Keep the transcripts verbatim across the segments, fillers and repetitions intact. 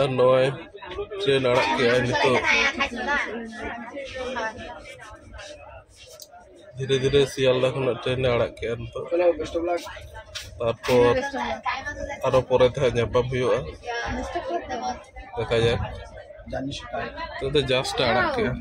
ᱟᱨ ᱱᱚᱜᱼᱚᱭ ᱴᱨᱮᱱ ᱟᱲᱟᱜ ᱠᱮᱜᱼᱟᱭ ᱱᱤᱛᱚᱜ᱾ ᱫᱷᱤᱨᱮ ᱫᱷᱤᱨᱮ ᱥᱤᱭᱟᱞᱫᱟ ᱠᱷᱚᱱᱟᱜ ᱴᱨᱮᱱ ᱮ ᱟᱲᱟᱜ ᱠᱮᱜᱼᱟ ᱱᱤᱛᱚᱜ᱾ ᱛᱟᱨᱯᱚᱨ ᱟᱨᱚ ᱯᱚᱨᱮ ᱛᱮ ᱦᱟᱸᱜ ᱧᱟᱯᱟᱢ ᱦᱩᱭᱩᱜᱼᱟ᱾ ᱫᱮᱠᱷᱟ ᱡᱟᱠ᱾ ᱱᱤᱛᱚᱜ ᱫᱚ ᱡᱟᱥᱴ ᱮ ᱟᱲᱟᱜ ᱠᱮᱜᱼᱟ᱾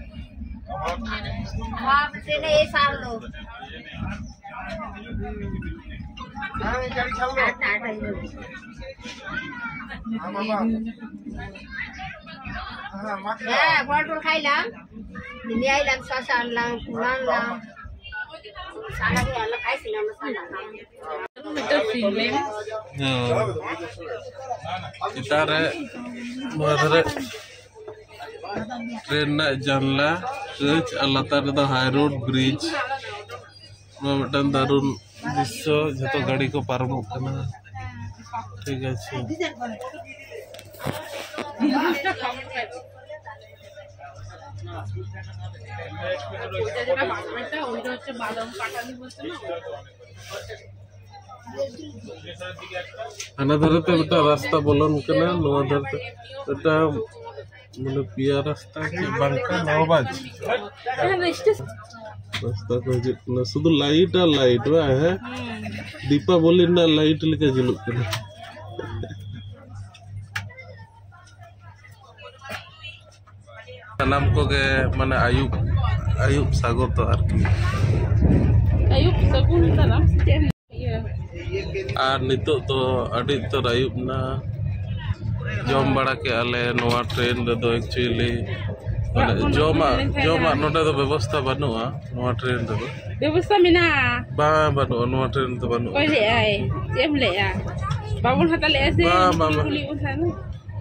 ᱦᱮᱸ, ᱵᱚᱞ ᱴᱚᱞ ᱠᱷᱟᱭᱞᱟᱢ᱾ ᱱᱤᱭᱟᱭᱞᱟᱢ, ᱥᱟᱥᱟᱱᱞᱟᱢ, ᱠᱩᱲᱟᱱᱞᱟᱢ᱾ ᱥᱟᱱᱟ ᱜᱮ ᱟᱞᱚ ᱠᱷᱟᱭ ᱥᱤᱱᱟᱢ ᱥᱟᱱᱟ᱾ ᱢᱤᱫᱴᱟᱝ ᱯᱷᱤᱞᱢ᱾ ᱦᱮᱸ᱾ ᱪᱮᱛᱟᱱ ᱨᱮ ᱱᱚᱣᱟ ᱫᱷᱟᱨᱮ ᱴᱨᱮᱱ ᱨᱮᱱᱟᱜ ᱡᱟᱱᱞᱟ ᱠᱟᱹᱪ ᱟᱨ ᱞᱟᱛᱟᱨ ᱨᱮᱫᱚ ᱦᱟᱭ ᱨᱳᱰ ᱵᱨᱤᱡᱽ᱾ ᱱᱚᱣᱟ ᱢᱤᱫᱴᱟᱝ ᱫᱟᱨᱩᱱ ᱫᱨᱤᱥᱥᱚ, ᱡᱷᱚᱛᱚ ᱜᱟᱹᱰᱤ ᱠᱚ ᱯᱟᱨᱚᱢᱚᱜ ᱠᱟᱱᱟ᱾ ᱴᱷᱤᱠ ᱟᱪᱷᱮ᱾ ᱦᱟᱱᱟ ᱫᱷᱟᱨᱮ ᱛᱮ ᱢᱤᱫᱴᱟᱝ ᱨᱟᱥᱛᱟ ᱵᱚᱞᱚᱱ ᱠᱟᱱᱟ, ᱱᱚᱣᱟ ᱫᱷᱟᱨᱮ ᱛᱮ ᱢᱤᱫᱴᱟᱝ ᱢᱟᱱᱮ ᱯᱮᱭᱟ ᱨᱟᱥᱛᱟ ᱪᱮᱫ ᱵᱟᱝ ᱠᱟᱱᱟ, ᱱᱚᱣᱟ ᱵᱟᱡᱽ ᱨᱟᱥᱛᱟ ᱠᱚ ᱦᱤᱡᱩᱜ ᱠᱟᱱᱟ, ᱥᱩᱫᱷᱩ ᱞᱟᱭᱤᱴ ᱟᱨ ᱞᱟᱭᱤᱴ ᱵᱟᱝ, ᱦᱮᱸ? ᱫᱤᱯᱟᱵᱚᱞᱤ ᱨᱮᱱᱟᱜ ᱞᱟᱭᱤᱴ ᱞᱮᱠᱟ ᱡᱩᱞᱩᱜ ᱠᱟᱱᱟ᱾ ᱥᱟᱱᱟᱢ ᱠᱚᱜᱮ ᱢᱟᱱᱮ ᱟᱹᱭᱩᱵ, ᱟᱹᱭᱩᱵ ᱥᱟᱜᱚᱛᱚ ᱟᱨᱠᱤ᱾ ᱟᱹᱭᱩᱵ ᱥᱟᱹᱜᱩᱱ ᱫᱟᱨᱟᱢ ᱥᱮ ᱪᱮᱫ ᱮᱢ ᱞᱟᱹᱭᱟ? ᱟᱨ ᱱᱤᱛᱚᱜ ᱫᱚ ᱟᱹᱰᱤ ᱩᱛᱟᱹᱨ ᱟᱹᱭᱩᱵ ᱮᱱᱟ᱾ ᱡᱚᱢ ᱵᱟᱲᱟ ᱠᱮᱜᱼᱟ ᱞᱮ ᱱᱚᱣᱟ ᱴᱨᱮᱱ ᱨᱮᱫᱚ᱾ ᱮᱠᱪᱩᱭᱮᱞᱤ ᱢᱟᱱᱮ ᱚᱲᱟᱜ ᱠᱷᱚᱱ ᱡᱚᱢᱟᱜ, ᱩᱰᱩᱠ ᱞᱮᱱ ᱠᱷᱟᱱ ᱡᱚᱢᱟᱜ ᱱᱚᱰᱮ ᱫᱚ ᱵᱮᱵᱚᱥᱛᱷᱟ ᱵᱟᱹᱱᱩᱜᱼᱟ ᱱᱚᱣᱟ ᱴᱨᱮᱱ ᱨᱮᱫᱚ᱾ ᱵᱮᱵᱚᱥᱛᱷᱟ ᱢᱮᱱᱟᱜᱼᱟ᱾ ᱵᱟᱝ, ᱵᱟᱹᱱᱩᱜᱼᱟ, ᱱᱚᱣᱟ ᱴᱨᱮᱱ ᱨᱮᱫᱚ ᱵᱟᱹᱱᱩᱜᱼᱟ᱾ ᱚᱠᱚᱭ ᱞᱟᱹᱭᱮᱜᱼᱟᱭ? ᱪᱮᱫ ᱮᱢ ᱞᱟᱹᱭᱮᱜᱼᱟ? ᱵᱟᱵᱚᱱ ᱦᱟᱛᱟᱣ ᱞᱮᱜᱼᱟ ᱥᱮ? ᱵᱟᱝ, ᱵᱟᱝ, ᱵᱟᱝ᱾ ᱠᱩᱞᱤ ᱵᱚᱱ ᱛᱟᱦᱮᱱᱟ᱾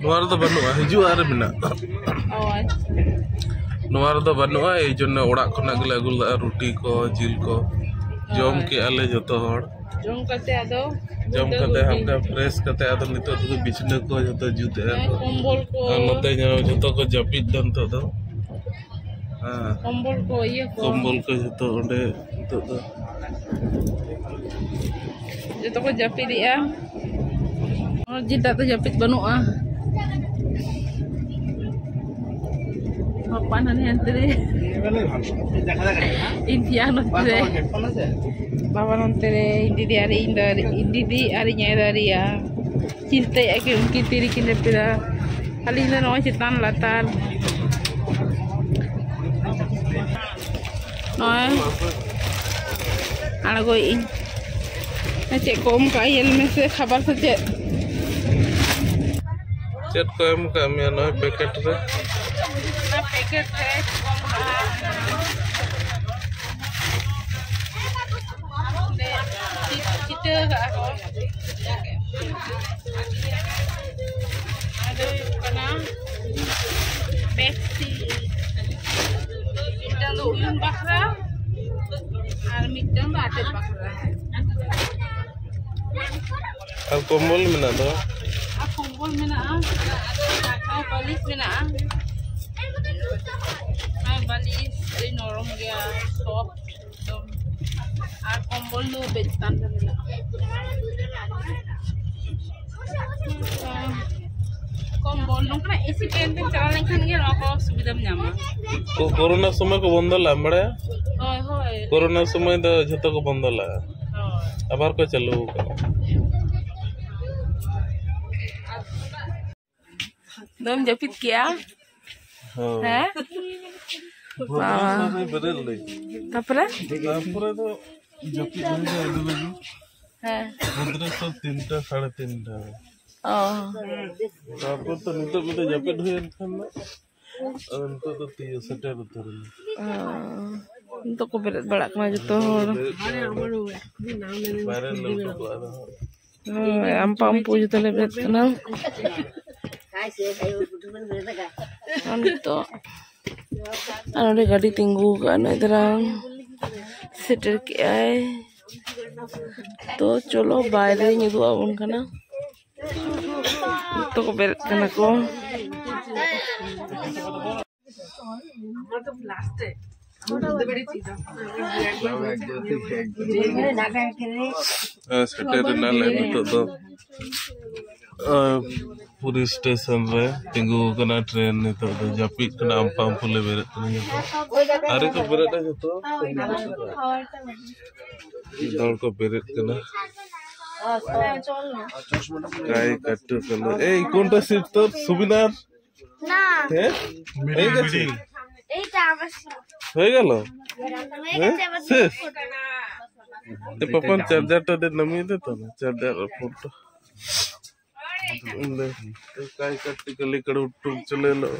ᱱᱚᱣᱟ ᱨᱮᱫᱚ ᱵᱟᱹᱱᱩᱜᱼᱟ, ᱦᱤᱡᱩᱜᱼᱟ ᱟᱨ ᱢᱮᱱᱟᱜᱼᱟ᱾ ᱚ, ᱟᱪᱪᱷᱟ᱾ ᱱᱚᱣᱟ ᱨᱮᱫᱚ ᱵᱟᱹᱱᱩᱜᱼᱟ, ᱮᱭ ᱡᱚᱱᱱᱚ ᱚᱲᱟᱜ ᱠᱷᱚᱱᱟᱜ ᱜᱮᱞᱮ ᱟᱹᱜᱩ ᱞᱮᱫᱟ ᱨᱩᱴᱤ ᱠᱚ, ᱡᱤᱞ ᱠᱚ᱾ ᱡᱚᱢ ᱦᱳᱭ᱾ ᱠᱮᱜᱼᱟ ᱞᱮ ᱡᱚᱛᱚ ᱦᱚᱲ᱾ ᱡᱚᱢ ᱠᱟᱛᱮ ᱟᱫᱚ ᱡᱚᱢ ᱠᱟᱛᱮ ᱦᱟᱱᱛᱮ ᱯᱷᱨᱮᱥ ᱠᱟᱛᱮ ᱟᱫᱚ ᱱᱤᱛᱚᱜ ᱫᱚ ᱵᱤᱪᱷᱱᱟᱹ ᱠᱚ ᱡᱚᱛᱚ ᱡᱩᱛ ᱮᱜᱼᱟ ᱦᱮᱸ, ᱠᱚ᱾ ᱠᱚᱢᱵᱚᱞ ᱠᱚ᱾ ᱟᱨ ᱱᱚᱛᱮ ᱧᱮᱞ ᱡᱚᱛᱚ ᱠᱚ ᱡᱟᱹᱯᱤᱫ ᱫᱟ ᱱᱤᱛᱚᱜ ᱫᱚ᱾ ᱦᱮᱸ᱾ ᱠᱚᱢᱵᱚᱞ ᱠᱚ, ᱤᱭᱟᱹ ᱠᱚ᱾ ᱠᱚᱢᱵᱚᱞ ᱠᱚ ᱡᱚᱛᱚ ᱚᱸᱰᱮ ᱱᱤᱛᱚᱜ ᱫᱚ᱾ ᱡᱚᱛᱚ ᱠᱚ ᱡᱟᱹᱯᱤᱫᱮᱜᱼᱟ᱾ ᱡᱮᱴᱟ ᱫᱚ ᱡᱟᱹᱯᱤᱫ ᱵᱟᱹᱱᱩᱜᱼᱟ᱾ ᱵᱟᱱᱟᱱ ᱦᱟᱱᱛᱮ ᱨᱮ᱾ ᱤᱧ ᱛᱮᱭᱟᱝ ᱱᱚᱛᱮ ᱨᱮ᱾ ᱵᱟᱵᱟ ᱱᱚᱱᱛᱮ ᱨᱮ, ᱤᱧ ᱫᱤᱫᱤ ᱟᱨ ᱤᱧ ᱫᱚ, ᱤᱧ ᱫᱤᱫᱤ ᱟᱨ ᱤᱧ ᱟᱭᱳ ᱫᱚ ᱟᱹᱣᱨᱤᱭᱟ᱾ ᱪᱤᱱᱛᱟᱹᱭᱮᱫᱼᱟ ᱠᱤ ᱩᱱᱠᱤᱱ ᱛᱤᱨᱮᱠᱤᱱ ᱡᱟᱹᱯᱤᱫᱟ᱾ ᱟᱹᱞᱤᱧ ᱫᱚ ᱱᱚᱜᱼᱚᱭ ᱪᱮᱛᱟᱱ ᱞᱟᱛᱟᱨ᱾ ᱱᱚᱜᱼᱚᱭ ᱟᱬᱜᱚᱭᱮᱫ ᱟᱹᱧ᱾ ᱪᱮᱫ ᱠᱚ ᱮᱢ ᱠᱟᱜᱼᱟ ᱧᱮᱞ ᱢᱮᱥᱮ, ᱠᱷᱟᱵᱟᱨ ᱥᱮ ᱪᱮᱫ? ᱪᱮᱫ ᱠᱚ ᱮᱢ ᱠᱟᱜ ᱢᱮᱭᱟ ᱱᱚᱜᱼᱚᱭ ᱯᱮᱠᱮᱴ ᱨᱮ? ᱚᱱᱟ ᱯᱮᱠᱮᱴ ᱨᱮ ᱪᱮᱫ ᱠᱚ ᱮᱢ ᱠᱟᱜᱼᱟ? ᱪᱤᱴᱟᱹ ᱠᱟᱜᱼᱟ ᱠᱚ᱾ ᱚᱱᱟ ᱫᱚ ᱦᱩᱭᱩᱜ ᱠᱟᱱᱟ ᱯᱮᱯᱥᱤ᱾ ᱢᱤᱫᱴᱟᱝ ᱫᱚ ᱩᱭᱩᱝ ᱵᱟᱠᱷᱨᱟ ᱟᱨ ᱢᱤᱫᱴᱟᱝ ᱫᱚ ᱟᱴᱮᱫ ᱵᱟᱠᱷᱨᱟ᱾ ᱟᱨ ᱠᱚᱢᱵᱚᱞ ᱢᱮᱱᱟᱜ ᱫᱚ᱾ ᱟᱨ ᱠᱚᱢᱵᱚᱞ ᱢᱮᱱᱟᱜᱼᱟ, ᱟᱨ ᱵᱟᱹᱞᱤᱥ ᱢᱮᱱᱟᱜᱼᱟ᱾ ᱟᱨ ᱵᱟᱹᱞᱤᱥ ᱟᱹᱰᱤ ᱱᱚᱨᱚᱢ ᱜᱮᱭᱟ, soft ᱮᱠᱫᱚᱢ᱾ ᱟᱨ ᱠᱚᱢᱵᱚᱞ ᱫᱚ ᱵᱮᱪ ᱪᱮᱛᱟᱱ ᱨᱮ ᱢᱮᱱᱟᱜᱼᱟ᱾ ᱠᱚᱢᱵᱚᱞ ᱱᱚᱝᱠᱟᱱᱟᱜ ᱮᱥᱤ ᱴᱨᱮᱱ ᱛᱮᱢ ᱪᱟᱞᱟᱣ ᱞᱮᱱᱠᱷᱟᱱ ᱜᱮ ᱱᱚᱣᱟ ᱠᱚ ᱥᱩᱵᱤᱫᱷᱟᱢ ᱧᱟᱢᱟ᱾ ᱠᱚ-, ᱠᱳᱨᱳᱱᱟ ᱥᱚᱢᱚᱭ ᱠᱚ ᱵᱚᱱᱫᱚ ᱞᱮᱫᱼᱟ, ᱵᱟᱲᱟᱭᱟ? ᱦᱳᱭ, ᱦᱳᱭ᱾ ᱠᱳᱨᱳᱱᱟ ᱥᱚᱢᱚᱭ ᱫᱚ ᱡᱷᱚᱛᱚ ᱠᱚ ᱵᱚᱱᱫᱚ ᱞᱮᱫᱼᱟ᱾ ᱦᱳᱭ᱾ ᱟᱵᱟᱨ ᱠᱚ ᱪᱟᱹᱞᱩ ᱟᱠᱟᱫᱼᱟ᱾ ᱫᱚᱢ ᱡᱟᱹᱯᱤᱫ ᱠᱮᱜᱼᱟ? ᱦᱳᱭ᱾ ᱦᱮᱸ? ᱵᱷᱳᱨ ᱵᱟᱵᱟ᱾ ᱵᱷᱳᱨ ᱵᱮᱨᱮᱫ ᱞᱮ᱾ ᱛᱟᱯᱚᱨᱮ? ᱛᱟᱯᱚᱨᱮ ᱫᱚ ᱡᱟᱹᱯᱤᱫ ᱦᱩᱭᱱᱟ ᱟᱹᱰᱤ ᱞᱟᱹᱜᱤᱫ᱾ ᱦᱮᱸ᱾ ᱜᱤᱫᱽᱨᱟᱹ ᱥᱚᱵ ᱛᱤᱱᱴᱟ, ᱥᱟᱲᱮ ᱛᱤᱱᱴᱟ᱾ ᱚ᱾ ᱛᱟᱨᱯᱚᱨ ᱛᱚ ᱱᱤᱛᱚᱜ ᱢᱤᱫᱴᱮᱡ ᱡᱟᱹᱯᱤᱫ ᱦᱩᱭᱮᱱ ᱠᱷᱟᱱ ᱫᱚ, ᱟᱫᱚ ᱱᱤᱛᱚᱜ ᱫᱚ ᱛᱤᱭᱳ ᱥᱮᱴᱮᱨ ᱩᱛᱟᱹᱨ ᱮᱱᱟ᱾ ᱚ᱾ ᱱᱤᱛᱚᱜ ᱠᱚ ᱵᱮᱨᱮᱫ ᱵᱟᱲᱟᱜ ᱠᱟᱱᱟ ᱡᱚᱛᱚ ᱦᱚᱲ᱾ ᱵᱮᱨᱮᱫ ᱠᱟᱱᱟ᱾ ᱵᱟᱭᱨᱮ ᱞᱮ ᱩᱰᱩᱠᱚᱜᱼᱟ ᱟᱫᱚ ᱦᱟᱸᱜ᱾ ᱦᱳᱭ, ᱟᱢ ᱯᱟᱢ ᱯᱩ ᱡᱚᱛᱚ ᱞᱮ ᱵᱮᱨᱮᱫ ᱠᱟᱱᱟ᱾ ᱟᱨ ᱱᱤᱛᱚᱜ ᱟᱨ ᱱᱚᱰᱮ ᱜᱟᱹᱰᱤ ᱛᱤᱸᱜᱩ ᱟᱠᱟᱫᱼᱟ, ᱱᱩᱭ ᱫᱟᱨᱟᱝ ᱥᱮᱴᱮᱨ ᱠᱮᱜᱼᱟᱭ᱾ ᱛᱚ ᱪᱚᱞᱚ ᱵᱟᱭᱨᱮᱧ ᱩᱫᱩᱜ ᱟᱵᱚᱱ ᱠᱟᱱᱟ᱾ ᱡᱚᱛᱚ ᱠᱚ ᱵᱮᱨᱮᱫ ᱠᱟᱱᱟ ᱠᱚ᱾ ᱦᱮᱸ, ᱥᱮᱴᱮᱨ ᱮᱱᱟᱞᱮ ᱱᱤᱛᱚᱜ ᱫᱚ᱾ ᱯᱩᱨᱤ ᱥᱴᱮᱥᱚᱱ ᱨᱮ ᱛᱤᱸᱜᱩ ᱟᱠᱟᱱᱟ ᱴᱨᱮᱱ᱾ ᱱᱤᱛᱚᱜ ᱫᱚ ᱡᱟᱹᱯᱤᱫ ᱠᱟᱱᱟ, ᱟᱢᱯᱟ ᱟᱢᱯᱩ ᱞᱮ ᱵᱮᱨᱮᱫ ᱠᱟᱱᱟ ᱡᱚᱛᱚ᱾ ᱟᱨᱮ ᱠᱚ ᱵᱮᱨᱮᱫ ᱮᱱᱟ ᱡᱚᱛᱚ᱾ ᱫᱚᱲ ᱠᱚ ᱵᱮᱨᱮᱫ ᱠᱟᱱᱟ᱾ ᱠᱟᱭ ᱠᱟᱴᱩ ᱠᱟᱱᱟ। এই কোনটা সিট তোর, সুবিনার? না। হ্যাঁ? হয়ে গেছে? এইটা আমার সিট। হয়ে গেল? হয়ে গেছে আমার সিট। এ পাপান চার্জারটা দে, নামিয়ে দে তো না, চার্জার আর ফোনটা। ᱫᱮ, ᱠᱟᱭ ᱠᱟᱴᱤ ᱠᱟᱞᱤ ᱠᱟᱲᱩ ᱴᱩᱠ ᱪᱚᱞᱮ ᱞᱚ᱾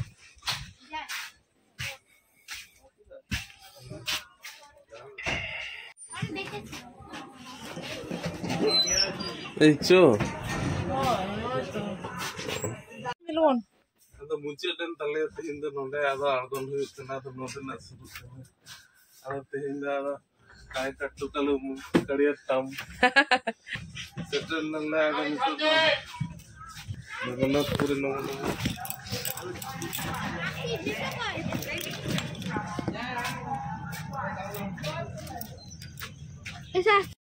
ᱮᱭ ᱪᱚ᱾ ᱟᱫᱚ ᱢᱩᱪᱟᱹᱫ ᱮᱱ ᱛᱟᱞᱮᱭᱟ ᱛᱮᱦᱮᱧ ᱫᱚ ᱱᱚᱰᱮ, ᱟᱫᱚ ᱟᱬᱜᱚᱱ ᱦᱩᱭᱩᱜ ᱠᱟᱱᱟ, ᱟᱫᱚ ᱱᱚᱰᱮᱱᱟᱜ ᱥᱩᱨᱩᱜ ᱠᱟᱱᱟ᱾ ᱟᱫᱚ ᱛᱮᱦᱮᱧ ᱫᱚ ᱟᱫᱚ ᱠᱟᱭ ᱠᱟᱴᱴᱩ ᱠᱟᱞᱩ ᱠᱟᱲᱤᱭᱟᱹ ᱴᱟᱢ ᱥᱮᱴᱮᱨ ᱱᱟᱞᱮ᱾ ᱟᱫᱚ ᱱᱤᱛᱚᱜ ᱫᱚ ᱡᱚᱜᱚᱱᱱᱟᱛᱷᱯᱩᱨᱤ ᱱᱚᱜᱚᱨ᱾